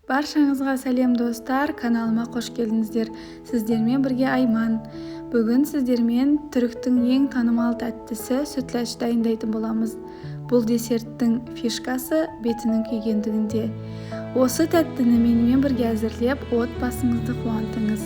Баршаңызға сәлем, достар! Каналыма қош келдіңіздер! Сіздермен бірге Айман. Бүгін сіздермен түріктің ең танымал тәттісі сүтләч дайындайтын боламыз. Бұл десерттің фишкасы бетінің күйгендігінде. Осы тәттіні менімен бірге әзірлеп, отбасыңызды қуантыңыз.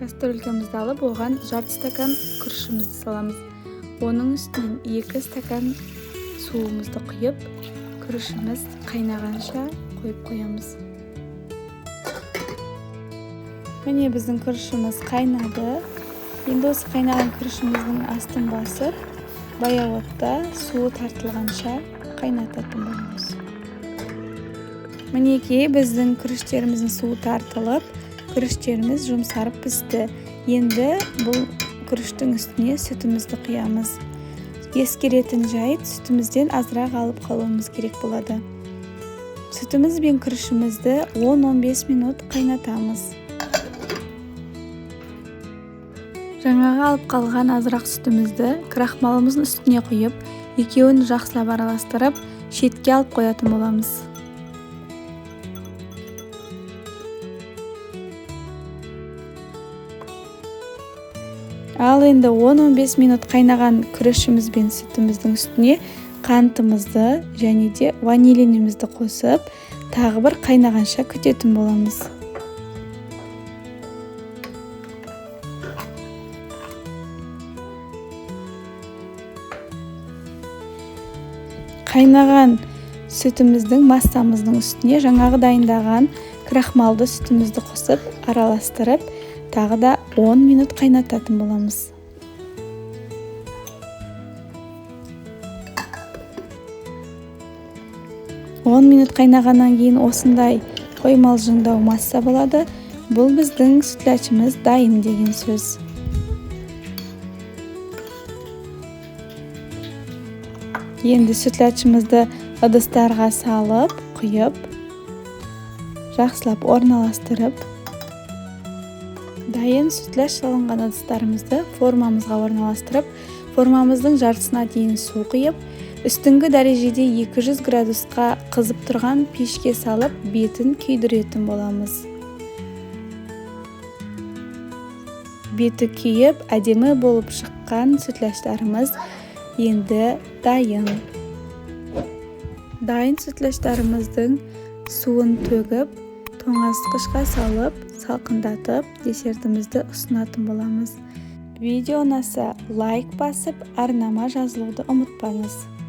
Кастрюлькамызды алып, оған жарты стакан күрішімізді саламыз. Оның үстінен 2 стакан суымызды құйып, күрішіміз қайнағанша қойып қоямыз. Міне, біздің күрішіміз қайнады. Енді осы қайнаған күрішіміздің астын басып, баяу отта суы тартылғанша қайнататын боламыз. Мінекей, біздің күріштеріміздің суы тартылып, күріштеріміз жұмсарып пісті. Енді бұл күріштің үстіне сүтімізді құямыз. Ескеретін жайт, сүтімізден азырақ алып қалуымыз керек болады. Сүтіміз бен күрішімізді 10-15 минут қайнатамыз. Жаңағы алып қалған азырақ сүтімізді крахмалымыздың үстіне құйып, екеуін жақсылап араластырып, шетке алып қоятын боламыз. Ал енді 10-15 минут қайнаған күрішіміз бен сүтіміздің үстіне қантымызды және де ванилинімізді қосып, тағы бір қайнағанша күтетін боламыз. Қайнаған сүтіміздің массамыздың үстіне жаңағы дайындаған крахмалды сүтімізді қосып, араластырып, тағы да 10 минут қайнататын боламыз. 10 минут қайнағаннан кейін осындай қоймалжыңдау масса болады. Бұл біздің сүтләчіміз дайын деген сөз. Енді сүтләчімізді ыдыстарға салып, құйып, жақсылап орналастырып, дайын сүтләч салынған ыдыстарымызды формамызға орналастырып, формамыздың жартысына дейін су құйып, үстіңгі дәрежеде 200 градусқа қызып тұрған пешке салып, бетін күйдіретін боламыз. Беті күйіп, әдемі болып шыққан сүтләчтарымыз енді дайын. Дайын сүтләчтарымыздың суын төгіп, тоңазытқышқа салып, салқындатып, десертімізді ұсынатын боламыз. Видео ұнаса, лайк басып, арнама жазылуды ұмытпаңыз.